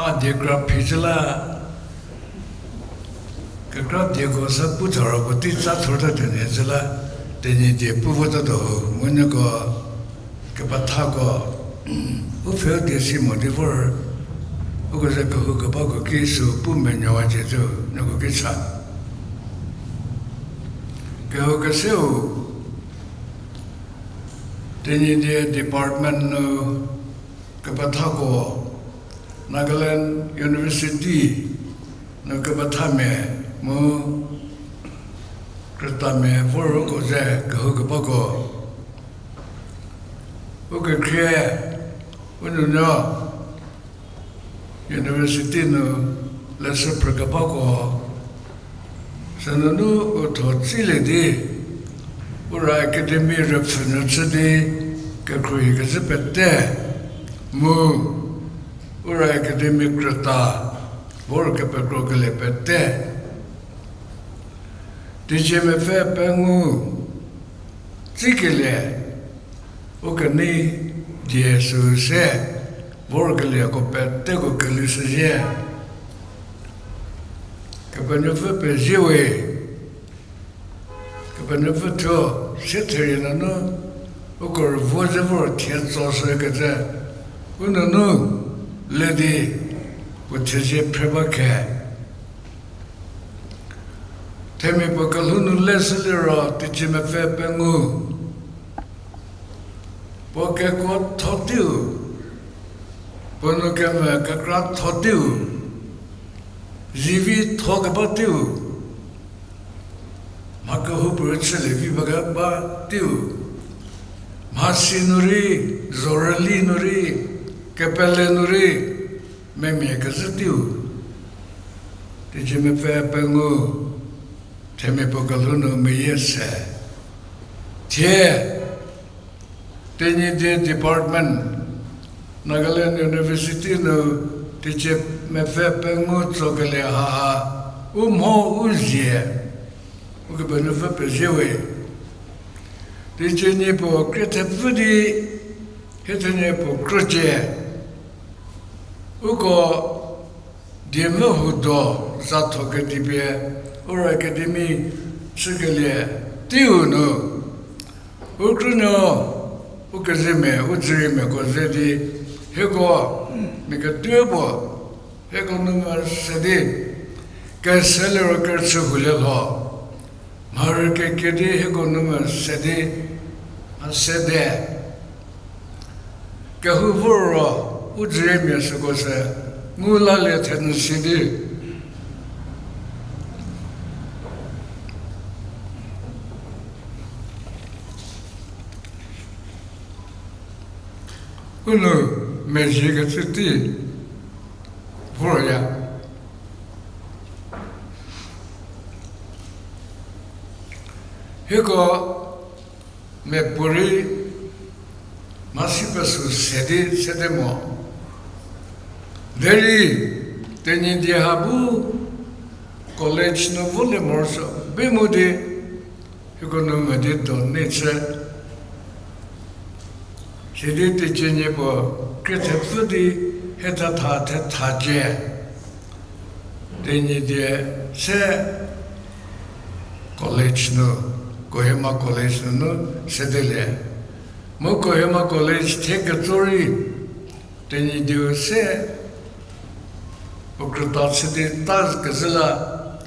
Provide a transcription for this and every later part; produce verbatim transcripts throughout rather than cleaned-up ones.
A die kra phi zhü la, kekra dieko sa pu tha ro puotei tsa thor ta tuo nyü zhü la, Tenyidie pu votatuo ho, mu nieko kepethako u pfheu die si mo di vor, uko ze kehou kebako ki sü pu menuowacie zo, nieko ki cha. Kehou keseu, Tenyidie department nu kepethako, Nagaland University nu kepethamia mu krütamia vor uko ze kehou kebako, ukekhrie, u nuonuo university nu leshü phrükebako, sünunu u tho tsilie di, Ura Academy rüpfhü nu chü di kekhruohi kezhü pete, mu Ura Academy krüta vor kepekrokelie pete, teicie mepfü pengou tsikelie, u kenei die süu se vorkelieko peteko kelhou shüzhie. Kepenuopfü pezie we, Kepenuopfü thuo sie therie nunu uko rüvo ze vor thie tso shükecü, u nunu le di puo thezie phre ba khe. Themia puo kelhou nu leshü liro teicie mepfü pengou, puo kekuotho teiu, puo nu kemvü kekratho teiu, zivitho keba teiu, mha kehoupuorei chülie vi ba keba teiu, mhasi nu rei, zhorüli nu rei, kepele nu rei, memia kezhü teiu, teicie mepfü pengou, themia puo kelhou nu meyie se. Thie, Tenyidie department, Nagaland University nu teicie mepfü pengou tsokelie haha, u mho u zie, Ukepenuopfü pezie we. Teicie nie puo krie thepfü di, hie thenie puo krücie. Uko diemvü huo do zatho kedipie, Ura Academy chükelie teiu nu, u krünuo, u kezemia, u dzüriemiako ze di, hieko mia ketuo puo, hieko nu mese di, kese liro kerüchü hulie lho, mharü kekie di hieko nu mese di, a sede. Kehou vor ro, u dzüriemia süko se, ngu lalie thenyü si di u nu mezhiekecü tei vorya. Hieko mia puorei mhasi pesü se di sede mo. Derei Tenyidie ha bu college nu volie morosuo be mu di, hieko nu medi donate chü. Sidi teicie nie puo krie thepfü di hiethetha thethacie Tenyidie se college nu, Kohima College nunu sedelie. Mu Kohima College thie ketso rei Tenyidieu se puo krüta chü di ta kezhü la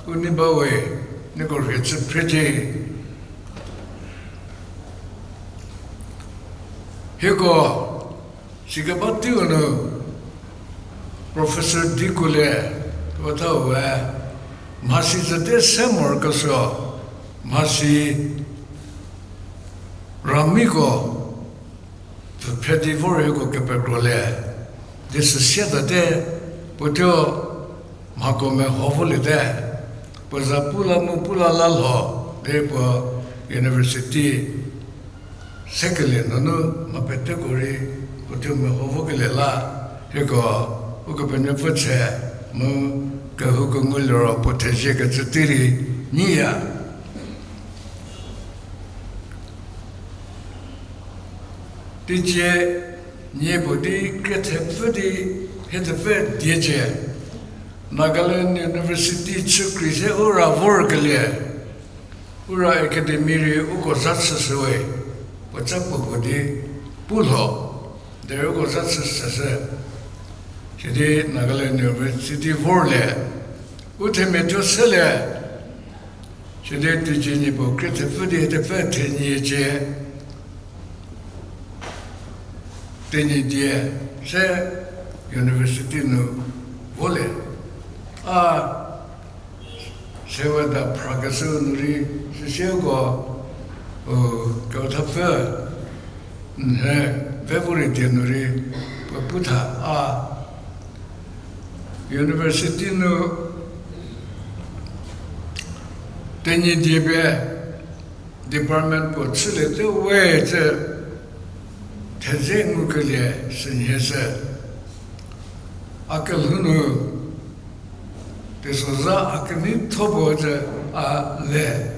u nei ba we, nieko rhie chü phrecie. Hieko sikeba teiu nu Professor Dikulie, kethau we, mhasi zete se morokesuo, mhasi ramiko pfhüphre di vor hieko kepekrolie di süsie tate, puo thuo mhako meho voliete, puo za pu la mu pu la la lho, derei puo university sekelie nunu mha peteko rei puo thuo meho vokelie la, hieko Ukepenuopfü tse mu kehou kengu liro puo thezie kecü tei rei nyiya. Teicie nie puo di krie thepfü di Hiethepfü diecie, Nagaland University chükri se u ra vorkelie, u ra academy rei uko za chüshüwe, puo ca puo puo di pu lho, derei uko za chüshüshü. Sidi Nagaland University vorlie, u themia thuo selie, sidi teicie nie puo krie thepfü di hiethepfü thenie cie, Tenyidie se university nu volie. A, seweda phrakeshü nu rei, süsieko, u, kethapfü, nhie, February die nu rei, puo pu tha a, university nu Tenyidie pie department puo chüliete we cü thedze ngukelie sünhie sü. A kelhou nu teisozha a keneitho puo cü a le.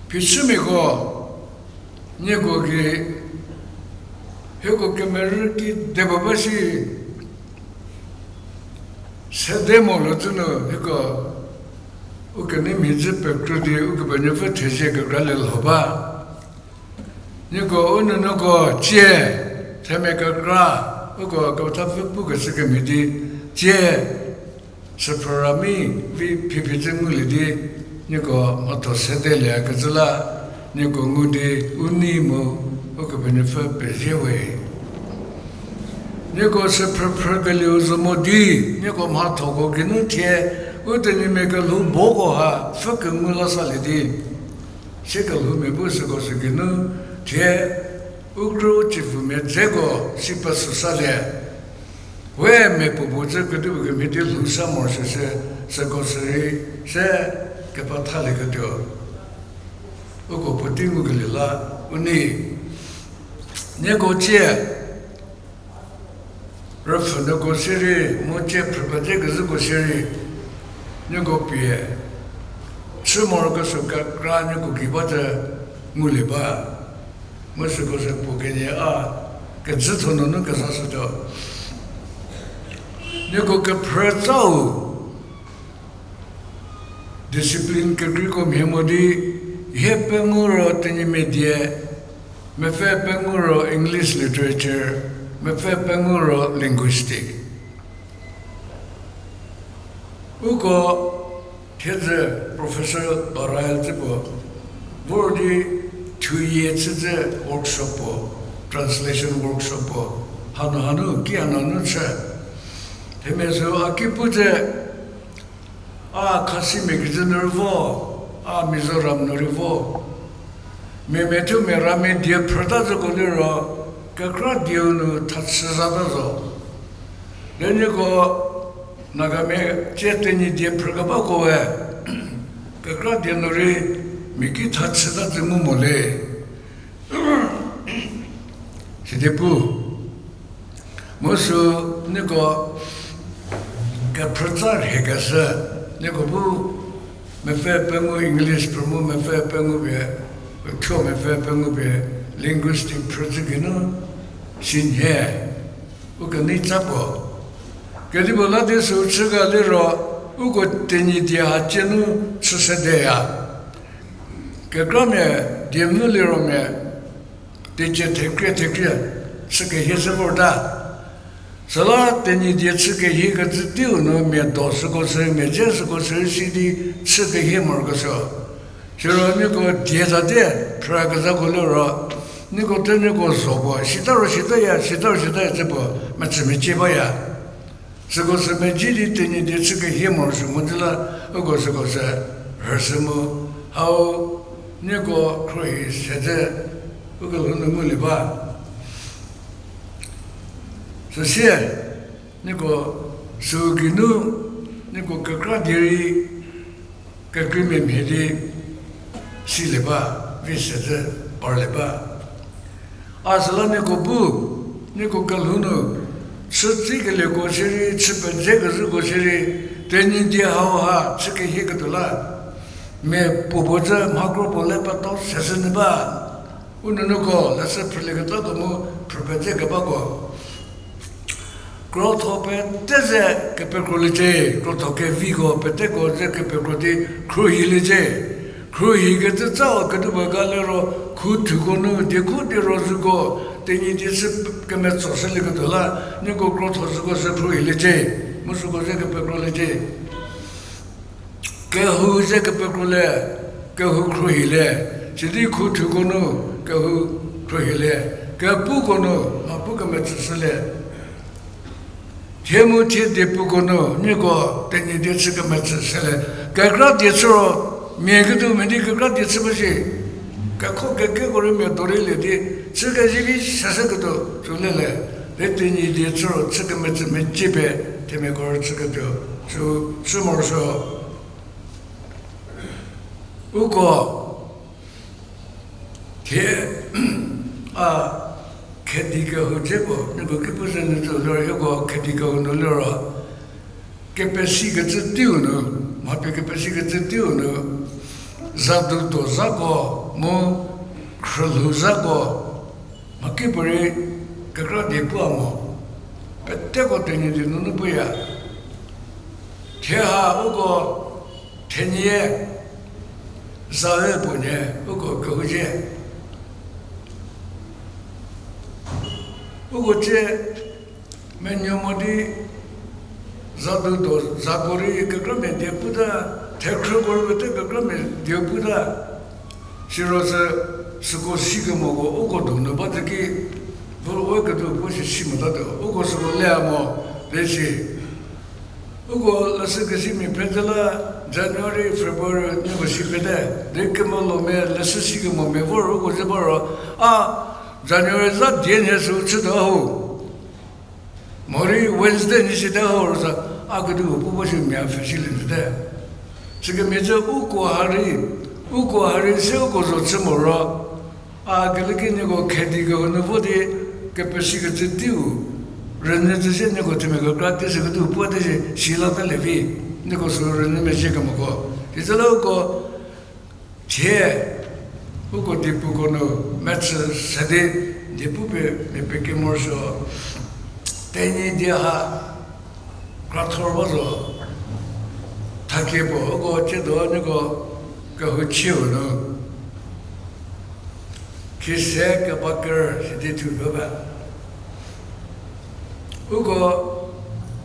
Phichümiako, nieko ki, hieko kemerü kide puo ba shi, sede mo lo cü nu hieko, u keneimhie dzü pekrü di Ukepenuopfü thezie kekra le lho ba. Nieko u nuonuoko tsie, themia kekra, uko kethapfü pukeshü kemhie di, tsie, süphrü ra mi, vi phiephi cü ngulie di, nieko mhatho sedelie kecü la, nieko ngu di u nei mu, Ukepenuopfü pezie we. Nieko süphrü phrükelieu zo mo di, nieko mhathoko geinu thie, u tenyimia kelhou boko ha pfhü kengu la salie di, sie kelhoumia bu süko sü geinu thie, u krü u tsiepfumia dzeko si pesü salie. We mia puopuo cü kedipuo kemhie di lhou sa morosuo sü, süko sü rei se kepethalieketuo, uko puotei ngukelie la u nei. Nieko tsie, rüpfhünuoko sierei, mu tsie phrü pezhie kezhüko sierei, nieko pie chü morokesuo kekra nieko gei ba cü ngulie ba. Mu süko sü puo kenie a, kejütho nunu kezashütuo. Nieko kephrü tsau, discipline kekreiko mhie mo di, hie pengou ro Tenyimia die, mepfü pengou ro English literature, mepfü pengou ro linguistic. Uko thiedzü Professor Barail tsü puo vor di thuyie chücü workshop puo, translation workshop puo, hanu hanu ki hanunu chü. Themia sü a ki pu cü, a Khasimia kijü nu rei vo, a Mizoram nu rei vo, mia methuo mia ramia die phrüta zoko liro, kekra dieu nu thachü zata zo. Lenieko Nagamia tsie Tenyidie phrükebako we, kekra die nu rei mia ki thachüta zü ngu mo le. Sidi pu. Mu sü nieko kephrütsa rhiekeshü, nieko bu mepfü pengou English phrü mu mepfü pengou pie, thuo mepfü pengou pie linguistic phrü zü geinu sinhie, u keneitsa puo. Kedipuo la di sü chü ga liro, uko Tenyidie ha tsienu chü sedeya. Kekramia, diemvü liro mia, teicie thekrie thekrie chü kehie se vorta. Süla Tenyidie chü kehie kecü teiu nu mia do süko sü, mia dze süko sü si di chü kehie morokesuo. Siro nieko die zate phrükezhako liro, nieko te nieko zo puo, sita ro sitaya, sita ro sitaya cü puo, metsü mecie baya. Süko sü medzi di Tenyidie chü kehie morosuo mo di la, uko süko sü rhüshü mu, hau nieko khruohi se cü, ukelhou nu ngulie ba. Süsie, nieko sü geinu, nieko kekra die rei, kekreimia mhie di silie ba, vi se cü parlie ba. A süla nieko bu, nieko kelhou nu, chütsikelieko shierei, chü pedze kezhüko shierei, Tenyidie hau ha chü kehieketuo la, mia puopuo cü mhakro puo le peto seshü nyü ba. U nunuko leshü phrülieketako mu phrü pete kebako. Krotho pete ze kepekroliecie, krotho keviko peteko ze kepekro di khruohiliecie. Khruohikecü tsa-u ketuo ga liro, khuthuko nu diekhu di rüzhüko, Tenyidie chü kemetsoshülieketuo la, nieko krotho süko sü khruohiliecie, mu süko ze kepekroliecie. Kehou ze kepekrolie, kehou khruohilie, sidi khuthuko nu kehou khruohilie, kepuko nu mha pu kemetsüshülie. Thie mu thie diepuko nu nieko Tenyidie chü kemetsüshülie. Kekra die chü ro, mia ketuo mia di kekra die chü ba shi. Kekho kekeko rei mia do rei lie di, chü kezivi seshüketuo sü lele. Di Tenyidie chü ro chü kemetsü mecie pie, themiako rei chüketuo sü, chü morosuo. Uko thie a khedi kehou dzeko nieko ki pu ze nyü tuo liro, hieko khedi kehou nu liro, kepesikecü teiu nu, mha pie kepesikecü teiu nu, zadu do zhako, mu khrülhou zhako, mhakipuorei kekra die pu a mo, peteko Tenyidie nunu puya. Thie ha uko thenie, zae puo nie, uko kehouzie. Uko cie menuo mo di zadu do zhako rei kekramia die puta, thekhrüko rei pete kekramia die puta. Siro sü, süko sikemoko uko donu ba zü ki, vo we ketuo puo si si motatuo, uko süko le a mo, le si. Uko leshü kesimia pete la, January, February nieko si pete, di kemelo mia leshü sikemo mia vor uko ze ba ro, a January za die nhie sü chütuo ho. Morei Wednesday nhie site ho ro sa, a ketuo pu ba si mia pfhe silie nzüte. Sükemhie cü uko ha rei, uko ha rei se uko zo chü moro, a keleki nieko khedi kehou nu vo di kepesikecü teiu rünyü zü sie nieko themia kekra di sü ketuo puo di si, si latalie vi, nieko sü rünyü mezhie kemoko. Icüla uko thie, uko diepuko nu metsü se di, diepu pie mia pie kemorosuo, Tenyidie ha krathor ba zo, thakie puo uko tsiedo nieko kehou chieu nu, khise keba ker sidi thu ba ba. Uko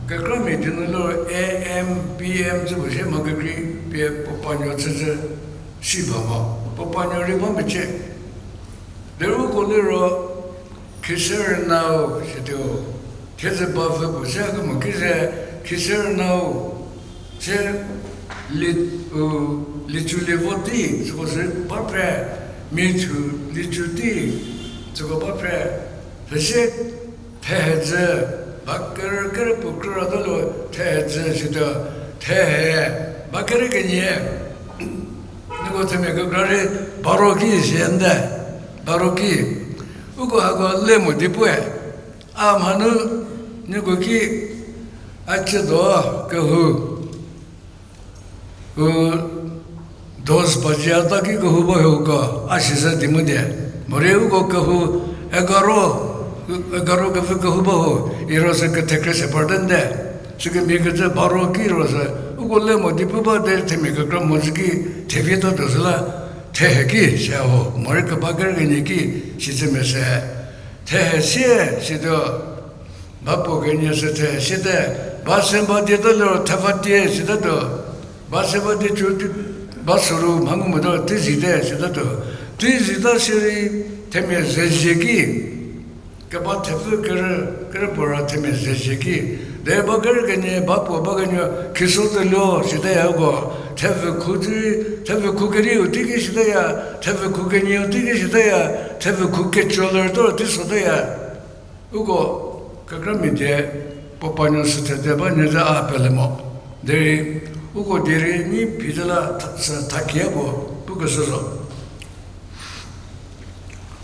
kekramia die nu liro A M, P M tsü puo sie mha kekrei pie puo panuo chüzhü si ba mo, puo panuo rei ba mecie. Derei uko liro khise rünau situo, thiedzü ba vü puo se kemo ki se khise rünau se li, u, liculie vo tei süko sü ba phre, mithu licu tei süko ba phre, süsie thehedzü, ba ker ker puo krüra talo thehedzü situo, thehe, ba ker kenie, nieko themia kekra rei baro ki sie nde, baro ki. Uko hako le mo di puoe, a mhanu nieko ki a tsiedo kehou, u, dos baje ata ki kehou ba hoko, a si se di mu die. Morei uko kehou egaro, egaro kepfü kehou ba ho, iro sü kethekre se par te nde. Sükemhie kecü baro ki ro sü, uko le mo di pu ba de themia kekra mo zü ki, thevi ta tuo süla, thehe ki se ho, morei keba ker kenie ki, sicü mese. Thehe sie situo, ba puo kenie sü thehe siete, ba se ba die ta liro theva tie sitatuo, ba se ba die cu, ba süru mha ngu mo ta tei zite sitatuo, tei zita sirei themia zezie ki, keba thepfü kerü, kerü puo ra themia zezie ki, de ba ker kenie ba puo ba kenuo khiso teluo sitaya uko, thepfü khu di, thepfü khu kerieu teiki sitaya, thepfü khu kenieu teiki sitaya, thepfü khu kecuo ler toro tei sotaya. Uko kekramia die puo panuo sü thete ba nyü zü a pele mo. Derei uko die rei nyi phi zü la tha-, sü thakie puo pukeshü zo.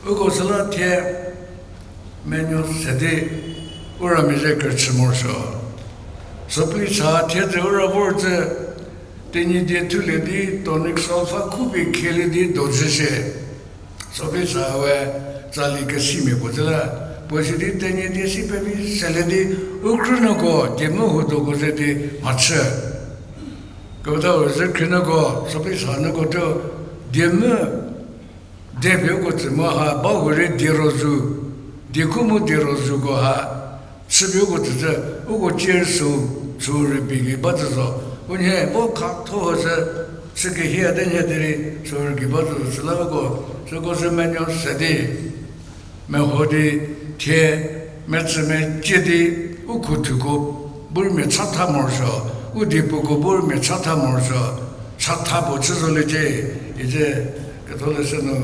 Uko süla thie menuo se di u ramia ze kerüchü morosuo. Supply cha thie zü u ra vor zü, Tenyidie thulie di tonic sol-fa khupie khielie di dojü shie. Sophie Saha we tsali kesimia puo zü la, puo si di Tenyidie si pevi selie di, u krünuoko die mu hudoko ze di mhachü. Kepethau zü khrienuoko, Sophie Saha nuoko thuo, die mu, die pie uko tsü mu ha ba hurei die rozu, die khu mu die rozuko ha chüpie uko tsü zü, uko cie sü, sü rübei gei ba zü zo. Unhie vo khatho ho sü, sü kehie a te nhie derei, sü rübei ba zü zo süla uko, süko sü menuo se di, meho di, thie, metsü mecie di, u khuthuko bu rei mia chatha morosuo, u diepuko bu rei mia chatha morosuo, chatha puo chü zoliecie, ize, ketholeshü nu,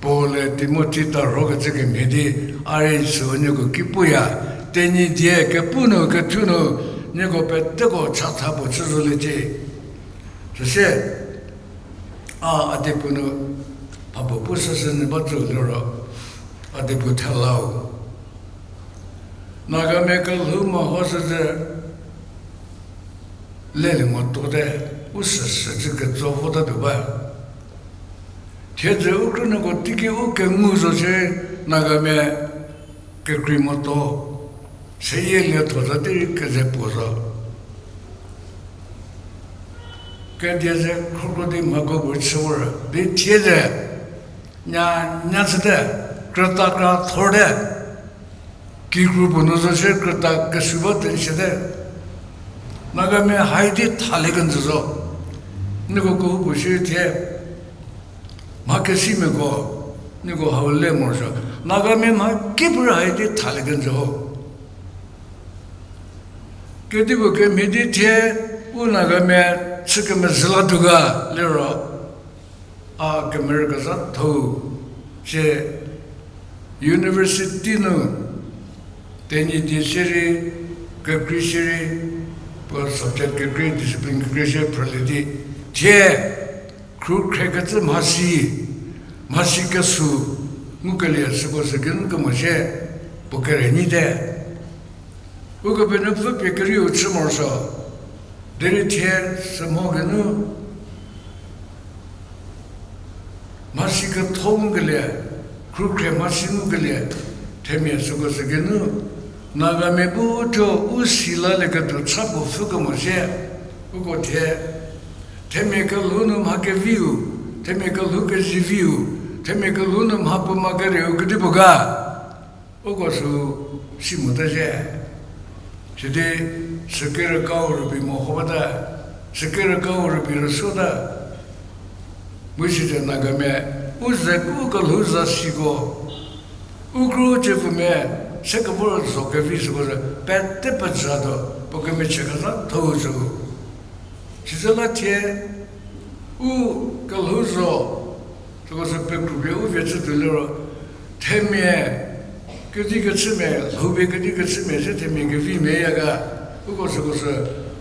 Paul-e Timothi tarhokecü kemhie di, a rei süu nieko ki puya, Tenyidie kepu nu kethu nu, nieko peteko chatha puo chü zoliecie. Süsie, a, a diepu nu, mhapuo pu süsü nyü ba zü liro, a diepu thelau. Nagamia kelhou mehoshü zü, lelie motuote, u süsü cü ketso votatuo ba. Thiedzü u krünuoko teiki u kengu zo shie, Nagamia kekrei motuo, seyie lietho za derei keze puo zo. Kedie ze khrokro di mhako bu chü vor di thiedzü, nya, nya chüte, krüta kra thorte, kikru puo nu zo shie krüta kesuo ba tenshüte. Nagamia hai di thalie kenjü zo. Nieko kehoupuo shie thie, mha kesimiako, nieko hau le morosuo. Nagamia mha kipuorei hai di thalie kenjü ho. Kedipuo kemhie di thie, u Nagamia chü kemezhü latuo ga liro, a kemerü kezhatho sie university nu, Tenyidie shierei, kekrei shierei, puo subject kekrei, discipline kekrei shie phrülie di, thie, khrukhrekecü mhasi, mhasi kesü, ngukelie süko sü geinu kemo shie, puo kere nyite. Ukepenuopfü pie kerieu chü morosuo, derei thie sümho geinu, mhasi ketho ngukelie, khrukhre mhasi ngukelie, themia süko sü geinu, Nagamia bu thuo u si lalieketuo cha puo pfhü kemo shie, uko thie, themia kelhou nu mha keviu, themia kelhou keziviu, themia kelhou nu mha puo ma kerieu kedipuo ga, uko sü si mota zhie. Sidi, sükirükau rübei meho bata, sükirükau rübei rüsuota. Mu sitse Nagamia, u ze ku kelhou za siko, u kru tsiepfumia, se kevor zo kevi süko ze, pete pezatuo, puo kemechie kezhatho sü. Sitse la thie, u kelhou zo, süko sü pekrupie u vie chütuo liro, themia, kedi kechümia, lhoupie kedi kechümia se themia kevimia ya ga, uko süko sü,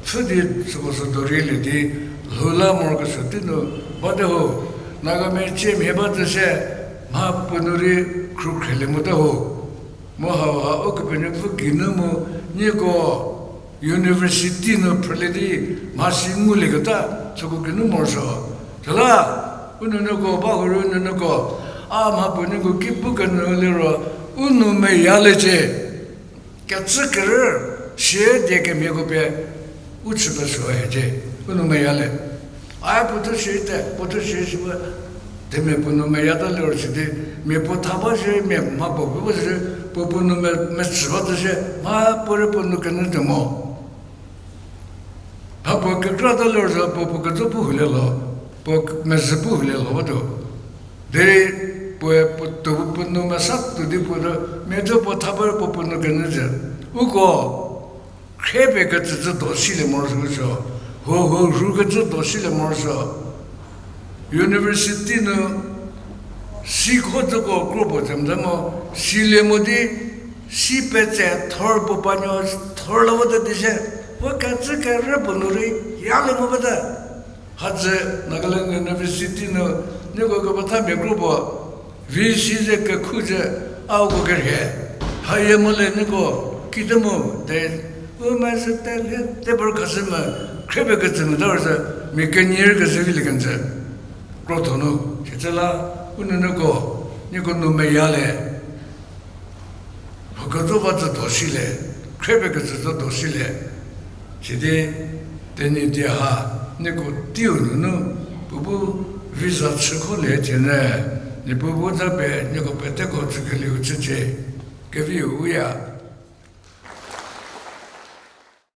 pfhü di süko sü dorielie di, lhou la morokesuo tei nu, bate ho, Nagamia cie mhie ba zü shie, mha puo nu rei khrukhrelie mote ho. Mu hauha Ukepenuopfü geinu mu nieko university nu phrülie di mhasi ngulieketa süko geinu morosuo. Süla, u nuonuoko, ba hurei u nuonuoko, a mha puo nieko ki pu kenyü liro, u nou meyaliecie. Kecü kerü, sie die kemhieko pie, u chü pesuo hiecie, u nou meyalie. A puo thuo siete, puo thuo sie si ba, themia puo nou meyata liro sidi, mia puo tha ba shie, mia mha puo pu ba shie, puo puo nou me, mechü ba zü shie, mha puorei puo nou kenyü tuo mo. Mha puo kekrata liro zo, puo puo kezo pu hulie lho, puo mezhü pu hulie lho batuo. Derei puoe puo tuo puo nou mesa tuo di puo tuo, mia thuo puo tha ba puo puo nou kenyü zhie. Uko, khriepie kecü zhü do silie morosuo, ho ho rhu kecü do silie morosuo. University nu sikho zhüko kro puo zemta mo, silie mo di, si petse thor puo panuo thor la vota di shie, puo kecü kerü puo nu rei yalie mo bata. Hadzü Nagaland University nu nieko kepethamia kro puo, vi si ze kekhu ze, a uko kerhie. Hayie mo le nieko kite mu de, u mezhü te le te bor khashü me, khriepie kecü nu ta ro ze, mia kenie rei kezhü vilie kenjü. Krotho nu, sitse la, U nunuko, nieko nu meya le, mha kezo va tsü do silie, khriepie kecü zo do silie, sidi Tenyidie ha, nieko teiu nunu, puo bu visa chükholie thie nyü, Niepuu bu za pie nieko peteko tsükelieu chücie, keviu u ya.